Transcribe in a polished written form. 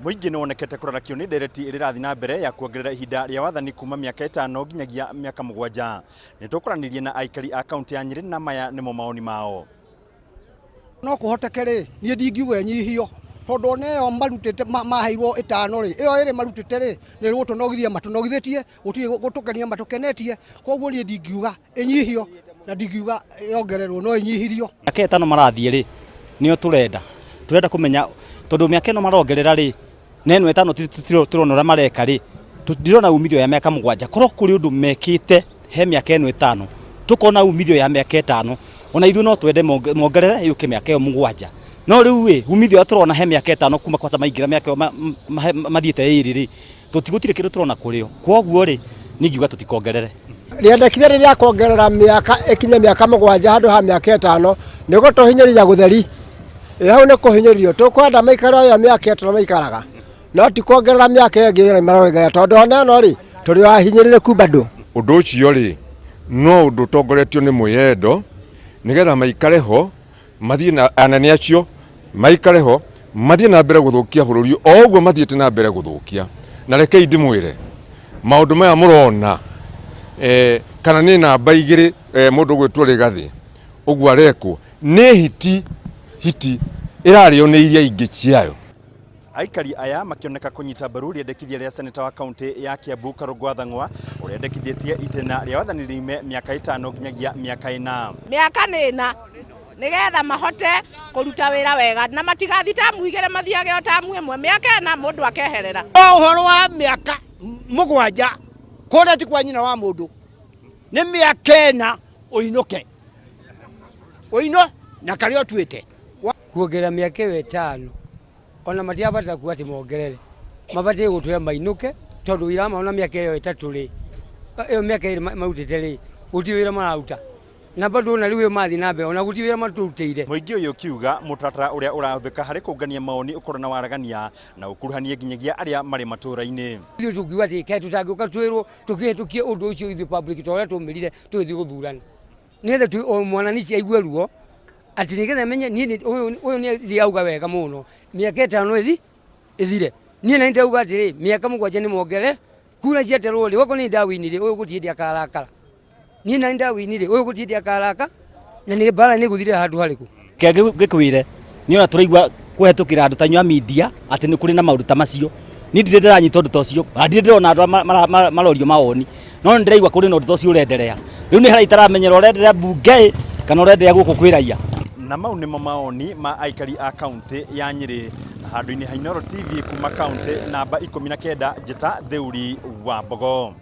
Mũingĩ nĩ wonekete kũrarakio nĩ ndereti ĩrĩa ĩrathiĩ na mbere ya kuongerera ihinda rĩa wathani kuma mĩaka ĩtano nginyagia mĩaka mũgwanja. Nĩ tũkwaranĩria na aikari a kaũntĩ ya Nyĩrĩ na maya nĩmo mawoni mao. No kũhoteke rĩ, niĩ ndingiuga ĩnyihio tondũ ona ĩyo marutĩte maheirwo ĩtano rĩ, ĩyo ĩrĩ marutĩte rĩ, nĩ gũtũnogithia matũnogithĩtie, gũtirĩ gũtũkenia matũkenetie, koguo niĩ ndingiuga ĩnyihio na ndingiuga yongererwo no ĩnyihirio. Mĩaka ĩtano marathiĩ rĩ, nĩyo tũrenda. Tũrenda kũmenya tondũ mĩaka ĩno marongerera rĩ, na ĩno ĩtano tũrona ũrĩa mareka rĩ, ndirona umithio ya mĩaka mũgwanja. Korwo kũrĩ ũndũ mekĩte he mĩaka ĩno ĩtano, tũkona umithio ya mĩaka ĩtano, ona ithuĩ no twende mongerere yũke mĩaka ĩyo mũgwanja. No rĩu ĩ, umithio ũrĩa tũrona he mĩaka ĩtano kuma kwanza maingĩra mĩaka ĩyo mathiĩte ĩrĩ rĩ, gũtirĩ kĩndũ tũrona kũrĩ o. Kwoguo rĩ, niĩ ingiuga tũtikongerere. Rĩendekithia rĩrĩa kuongerera mĩaka ĩkinye mĩaka mũgwanja handũ ha mĩaka ĩtano nĩ gũtũhinyĩrĩria gũtheri. Ĩ hau nĩ kũhinyĩrĩrio tũkwenda maikare o ĩyo mĩaka ĩtano maikaraga no ti kuongerera mĩaka ĩyo ĩngĩ marongerera tondũ ona ĩno rĩ tũrĩ o ahinyĩrĩrĩku bado. Ũndũ ũcio rĩ no ũndũ ũtongoretio nĩ mwĩyendo nĩgetha maikare ho mathiĩ na anene acio maikare ho mathiĩ na mbere gũthũkia bũrũri o ũguo mathiĩte na mbere gũthũkia. Na rekei ndĩmwĩre maũndũ maya mũrona eh, kana nĩ namba igĩrĩ eh, mũndũ ũgwĩtwo Rigathĩ ũguo arekwo nĩ hiti hiti ĩrarĩo nĩ iria ingĩ ciayo. Aikari aya makĩoneka kũnyita mbaru rĩendekithia rĩa seneta wa kaũntĩ ya Kiambu Karũngũ wa Thang'wa ũrĩa endekithĩtie itĩna rĩa wathani riume mĩaka ĩtano nginyagia mĩaka ĩna. Mĩaka nĩ ĩna nĩgetha mahote kũruta wĩra wega na matigathi tamu igĩrĩ mathiage o tamu ĩmwe mĩaka ĩna mũndũ akeherera. O ũhoro wa mĩaka mũgwanja kũrĩa ti kwa nyina wa mũndũ nĩ mĩaka ĩna ũinũke ũino na karĩa ũtuĩte. Kuongerera mĩaka ĩyo ĩtano ona matirabatara kuga atĩ mongerere mabatiĩ gũtwĩra mainũke tondũ wĩra wa ona mĩaka ĩyo ĩtatũ rĩ ĩyo mĩaka ĩrĩ marutĩte rĩ gũtirĩ wĩra mararuta na bado ona rĩu ĩyo mathiĩ na mbere ona gũtirĩ wĩra matũrutĩire. Mũingĩ ũyũ ũkiuga mũtaratara ũrĩa ũrahũthĩka harĩ kũngania mawoni ũkorwo na waragania na ũkuruhanie nginyagia arĩa marĩ matũũra-inĩ. Ithuĩ tũngiuga atĩ kaĩ tũtangĩũka twĩrwo tũkĩhĩtũkie ũndũ ũcio ithuĩ public ta ũrĩa twaumĩrire tũgĩthiĩ gũthurana nĩgetha o mwananchi aigue ruo atĩ nĩgetha menye niĩ ũyũ ũyũ nĩ athiĩ auga wega mũno mĩaka ĩtano ĩthi ĩthire niĩ na ndauga atĩrĩ mĩaka mũgwanja nĩ mongere kura ciaterwo rĩ okorwo nĩ ndawinire ũyũ gũtirĩ hĩndĩ akarakara niĩ na ndawinire ũyũ gũtirĩ hĩndĩ akaraka na nĩ mbara nĩ gũthirĩra handũ harĩkũ. Reke ngĩkwĩre niĩ ona tũraigua kũhetũkĩra andũ ta inyuĩ a media atĩ nĩ kũrĩ na maũndũ ta macio. Niĩ ndirĩ ndĩranyita ũndũ ta ũcio na ndirĩ ndĩrona andũ arĩa marorio mawoni, no nĩ ndĩraigua kũrĩ na ũndũ ta ũcio ũrenderea. Rĩu nĩ harĩa itaramenyera ũrenderea mbunge ĩ kana ũrenderea gũkũ kwĩ raia. Na mau nĩmo mawoni ma aikari a kaũntĩ ya Nyĩrĩ. Handũ-inĩ ha Inooro TV kuma kaũntĩ namba 19 njĩta Theuri wa Mbogo.